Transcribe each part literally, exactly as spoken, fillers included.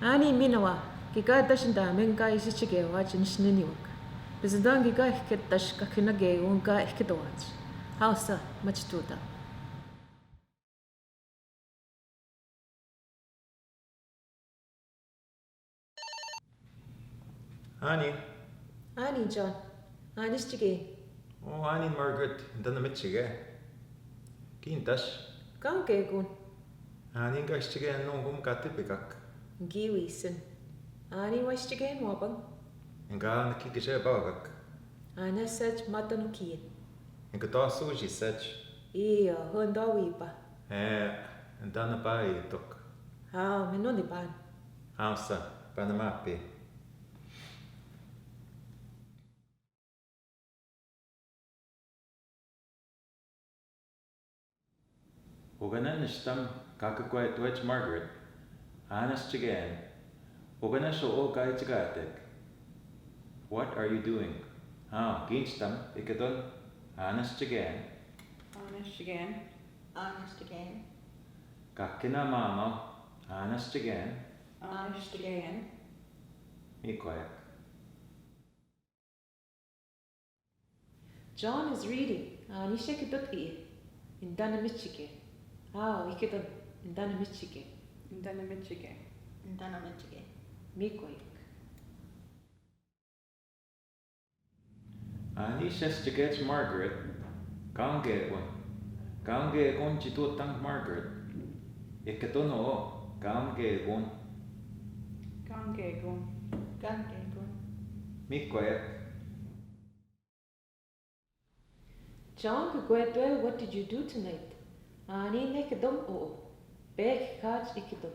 Ani minwa, kika tash da menka ishi chike wa chin shini niwak. Bizidan kika hike tash kakina ge unka hike to wach. Hausa, machtuta. Ani. Ani, John. Ani shchige. Oh, ani Margaret, dana mitchige. Kin tash. Kan ke gun. Ani ga shchige no gum kati pikak. Giwi sin. Ani wa shchige no abang. Nga na ki kishe bagak. Ana sech matan ki. Nga ta su ji sech. Iya, honda wi pa. Eh, dana pa i tok. Ha, meno ni pan. Hausa, Panama pe. Ugana nishtam kaka kwe twech Margaret. Anas chigen. Ugana sho o kai chigatek. What are you doing? Ha, ginchtam ikadon. Anas chigen. Anas chigen. Anas chigen. Kakina mama. Anas chigen. Anas chigen. Mi koyak. John is reading. Ani shekidot i. Indana michike. Ah, ikidon. Indana michike. Indana michike. Indana michike. Mi koyak. Ani shekidot Margaret. Kaunge gun. Kaunge gun chitu tang Margaret. Ikidon o. Kaunge gun. Kaunge gun. Kaunge gun. Mi koyak. John kagwetwe, what did you do tonight? Ani nekidom o. Bek kaj ikidom.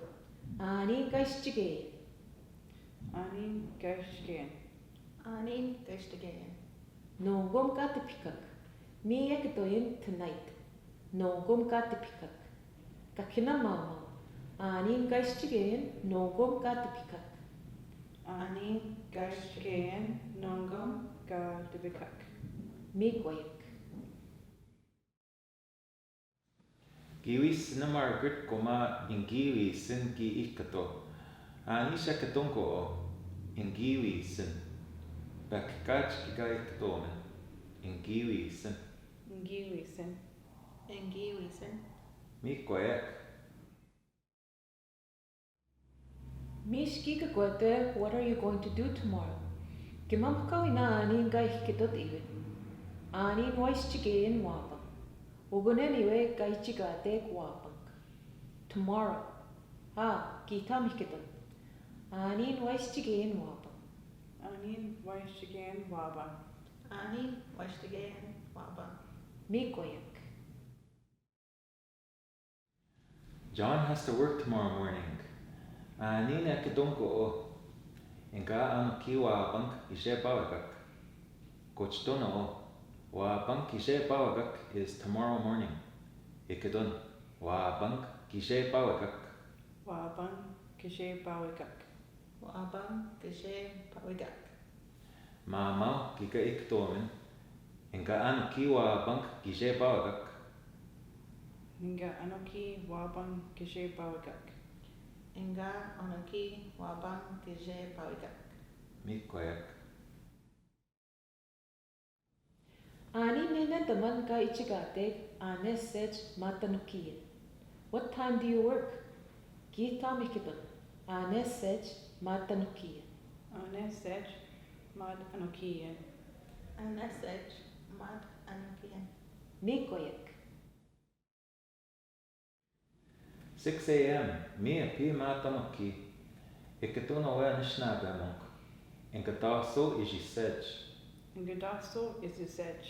Ani gaish chige. Ani gaish chige. Ani gaish chige. Nongom kati pikak. Mi ekitoyin tonight. Nongom kati pikak. Kakina mama. Ani gaish chigen nongom kati pikak. Ani gaish chigen nongom kati pikak. Mi koyak. Giwi sin Margaret koma ingiwi sin ki ikato. Ani shakatonko o. Ingiwi sin. Bakikach ki gai katomen. Ingiwi sin. Ingiwi sin. Ingiwi sin. Mi koyak. Mishki ka kwete, what are you going to do tomorrow? Kimam kawina ani ngai hikidot iwe. Ani nwais chigen wabang. Ugunen iwe kai chigate kwabang. Tomorrow. Ha, kita mikiton. Ani nwais chigen wabang. Ani nwais chigen wabang. Ani nwais chigen wabang. Mi koyak. John has to work tomorrow morning. Ani ne kidonko o. Inga ano ki wabang ije bawegak. Kochdono o. Wabang kije bawegak is tomorrow morning. Ikidon. Wabang kije bawegak. Wabang kije bawegak. Wabang kije bawegak. Mamau kika iktomen. Inga ano ki wabang kije bawegak. Inga ano ki wabang kije bawegak. Inga ano ki wabang kije bawegak. Mi koyak. Ani nene daman ka ichigate ane sech matanukie. What time do you work? Kita mikiton. Ane sech matanukie. Ane sech matanukie. Ane sech matanukie. Mi koyak. Six a.m. Mi api matanuki. Ikitun owe anishna bemuk. Ingataso iji sech. Ingataso iji sech.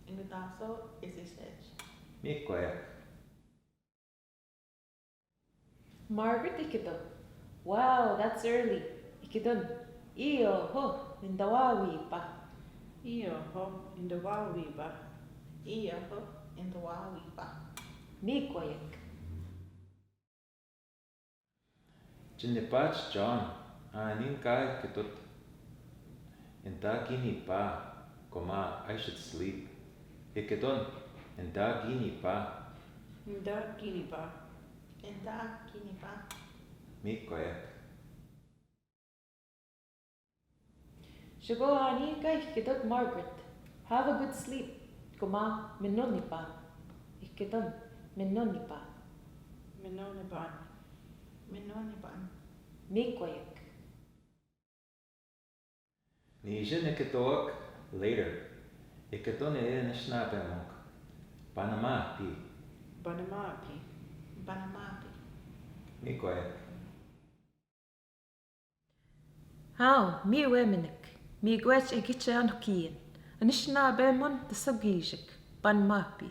Ingataso iji sech. Mi koyak. Margaret ikitun. Wow, that's early. Ikitun. Iyo ho, indawa wipa. Iyo ho, indawa wipa. Iyo ho, indawa wipa. Mi koyak. Chinipach John, anin kai kitut. Inta kini pa, koma, I should sleep. Ikitun, inta kini pa. Inta kini pa. Inta kini pa. Mi koyak. Shego ani ka ikidot Margaret. Have a good sleep. Kuma menoni pan. Ikidon menoni pan. Menoni pan. Menoni pan. Mikoyek. Nijen ikitoak later. Ikidon e nishna bemok. Banamapi. Banamapi. Banamapi. Mikoyek. Hao, mi weminik, mi gwech egiche anukien, anishna bemon de sogijik, ban mapi,